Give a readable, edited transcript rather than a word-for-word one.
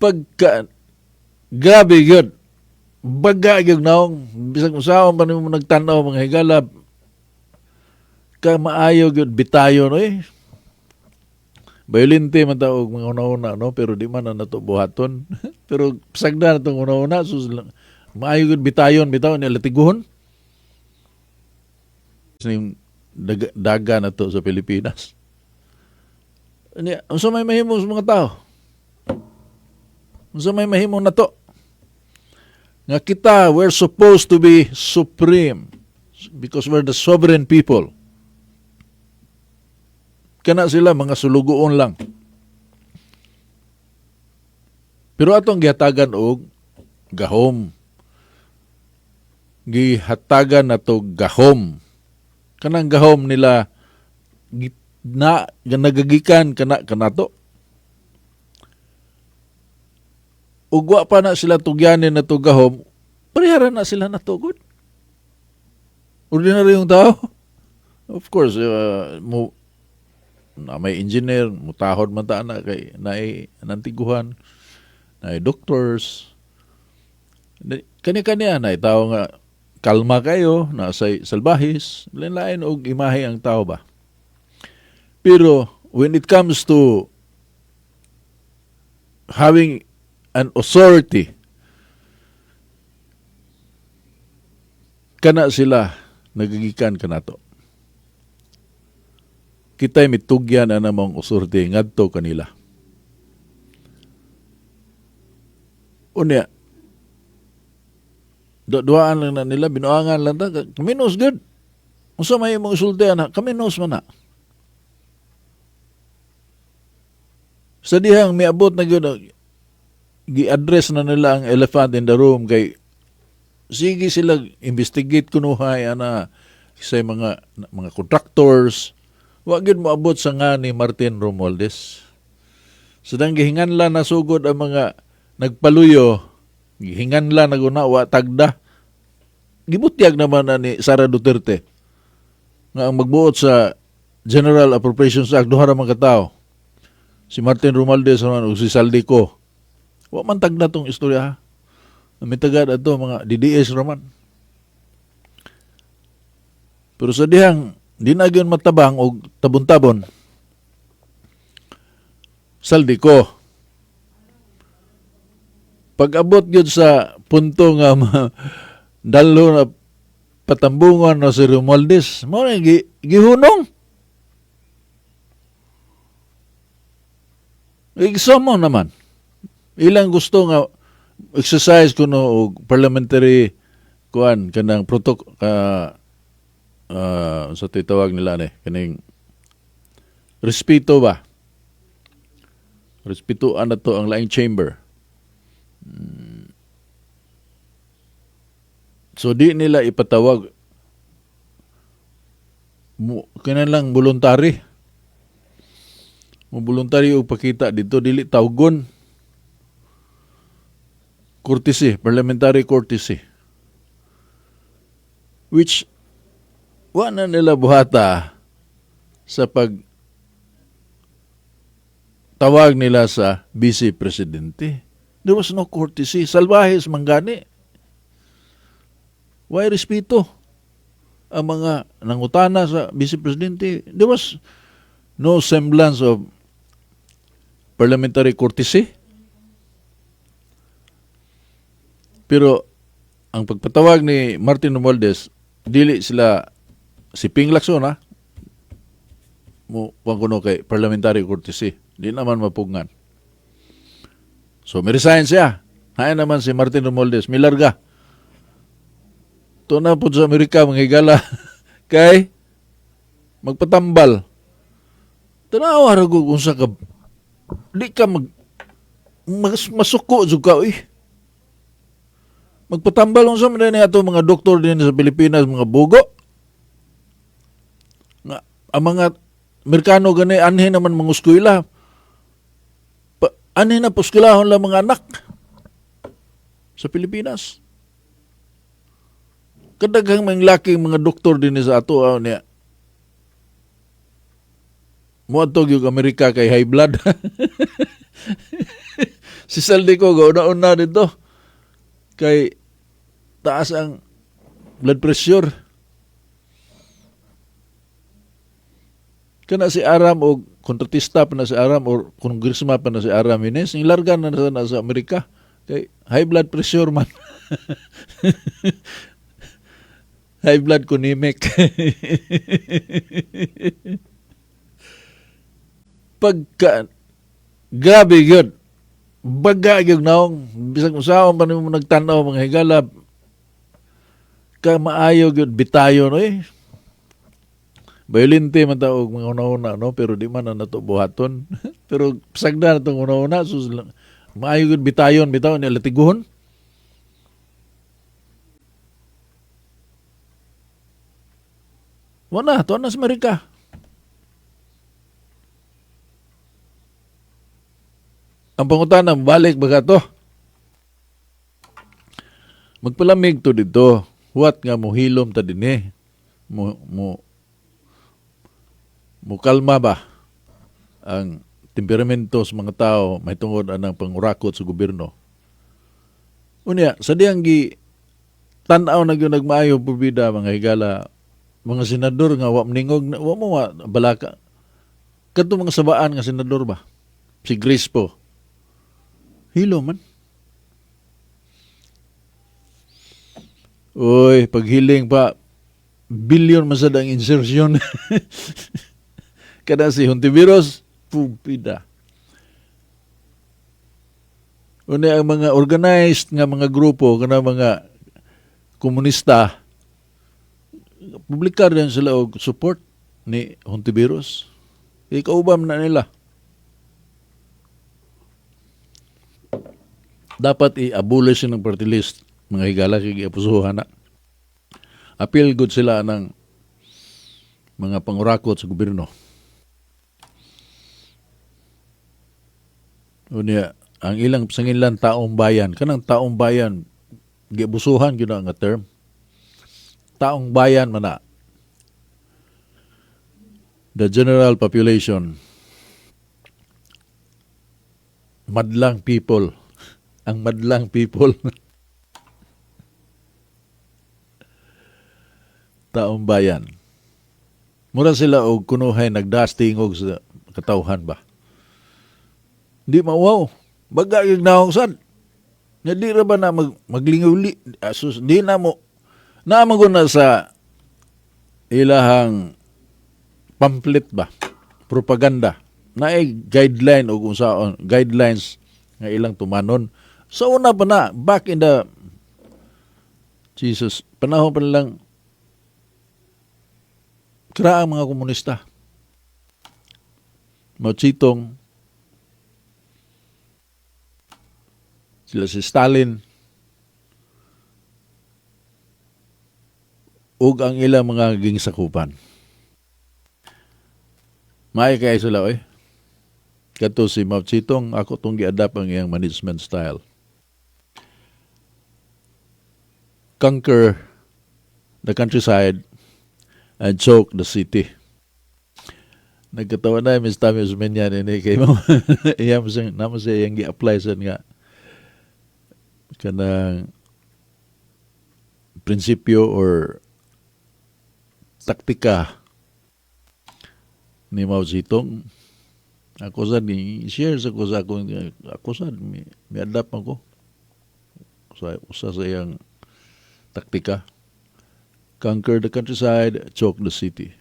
Pagka grabe gyud. Baga gyud naong bisag unsaon pa nimo nagtan-aw, mga higala, ka maayo gyud bitayon oy. Violente man ta og mga una-una, no, pero di man na nato buhaton. Pero sagda na tong una-una, sus, maayo gyud bitayon bitaw ni latiguhon. Ning daga na to sa Pilipinas. Unya, unsa may mahimo sa mga tao? Unsa may mahimo nato? Nga kita, we're supposed to be supreme because we're the sovereign people. Kana sila mga sulugoon lang. Pero atong gihatagan og gahom. Gihatagan nato gahom. Kanang gahom nila na nagagikan kana kanato. Ug wa pa na sila tugyanin na to gahom, parehara na sila natugod. Ordinary yung tao. Of course, mo na may engineer, mutahod man ta na kay naay nantiguhan, naay doctors. Kani-kani na tao nga kalma kayo, na say salbahis, lain-lain og imahe ang tao ba. Pero when it comes to having an authority, kana sila nagagikan kanato. Kita'y mitugyan ang namang authority ngadto kanila. Unya, duaan lang na nila, binuangan lang ta, kaminos good. Unsa may imong isulti ana, kaminos man na. Sa dihang miabot na gyud, gi-address na nila ang elephant in the room kay sige sila investigate kunuhay ana sa mga contractors. Wa gyud moabot sa nga ni Martin Romualdez. So dang gihinganla na sugod ang mga nagpaluyo, gihinganla na guna wa tagda. Gibutyag naman na ni Sara Duterte nga ang magbuot sa General Appropriations Act duha ra man ka tawo. Si Martin Romualdez man ug si Zaldy Co. Wa man tagda tong istorya ha. Mitagad adto mga DDS raman. Pero sa dihang di na gyud matabang og tabon-tabon, Zaldy Co. Pag-abot gyud sa punto nga dalo na patambungan na si Romualdez, mao na gihunong. Igsomo naman. Ilang gusto nga exercise kuno og parliamentary kuan kanang sa titawag nila ni kaning respeto ba? Respetuan na to ang laing chamber. So di nila ipatawag kinahanglan voluntary. Mo voluntary og pakita dito, dili tawgon. Courtesy, parliamentary courtesy. Which wa na nila buhata sa pag tawag nila sa vice presidente. There was no courtesy. Salbahes manggani. Why respeto ang mga nangutana sa vice presidente? There was no semblance of parliamentary courtesy. Pero ang pagpatawag ni Martin Romualdez, dili sila si Ping Lacson ha, mo kuan kuno kay parliamentary courtesy, di naman mapugngan. So mi-resign siya. Hain naman si Martin Romualdez, milarga. To na po sa Amerika mga higala kay magpatambal. Tanawa ra gud unsa ka di ka masuko jud ka oy. Magpatambal unsa man ni ato mga doktor din sa Pilipinas, mga bugo. Nga ang mga Amerikano gani anhi naman mga eskwela. Anhi na puskulahon lang mga anak sa Pilipinas. Kadaghang mga laking mga doktor din sa ato niya. Muadto gyud Amerika kay high blood. Si Zaldy Co gauna-una dito. Kay taas ang blood pressure. Kana si Aram og kontratista pa na si Aram or congressman pa na si Aram Jimenez, larga na na sa Amerika. Kay high blood pressure man. High blood kunimik. Pagka grabe gyud. Baga gyud naong bisag usaon pa nimo nagtan-aw, mga higala, ka maayo gyud bitayon oy. Violente man ta og mga una-una, no, pero di man na nato buhaton. Pero sagda na tong una-una, sus, maayo gyud bitayon bitaw ni latiguhon. Wala, tuwa na sa Amerika. Ang pangutana, balik ba ka to? Magpalamig to dito. Huwat nga muhilom ta dinhi. Mo kalma ba ang temperamento sa mga tao may tungod anang pangurakot sa gobyerno? Unya, sa diyang gi tan-aw na gyud nagmaayo pubida, mga higala, mga senador nga wa maningog, wa mo wa balaka. Kadto mga sabaan nga senador ba? Si Grace Poe. Hilo man. Uy, paghiling pa, billion man sad ang insertion. Kada si Hontiveros, pupida. Una ang mga organized nga mga grupo, kana mga komunista, publikar din sila og support ni Hontiveros. Ikaubam na nila. Dapat i-abolish ng party list, mga higala, kay giapusuhan na. Appeal good sila ng mga pangurakot sa gobyerno. Unya, ang ilang sanginlan taong bayan, kanang taong bayan, giabusuhan gyud nga term. Taong bayan man na. The general population. Madlang people. Ang madlang people. Taong bayan. Mura sila og kunuhay nagdastingog sa katawhan ba. Di mauwaw. Baga yung naong sad. Nga di ra ba na maglinguli? Asus, di na mo. Naman ko na sa ilahang pamphlet ba? Propaganda. Naay guideline o kung saan, guidelines nga ilang tumanon. Sa una pa na, back in the Jesus, panahon pa nilang kira ang mga komunista. Mao Zedong, sila si Stalin, ug ang ilang mga gingsakupan. Maay kay sila, oy. Kato si Mao Zedong, ako tong gi-adapt ang iyang management style. Conquer the countryside and choke the city. Nagkatawa na Miss Tommy Osmeña ini kay mo iya mo siyang namo siya iyang gi-apply sa nga kanang prinsipyo or taktika ni Mao Zedong. Ako sad ni share sa ko sa akong ako sad mi adapt ako sa usa sa iyang taktika. Conquer the countryside, choke the city.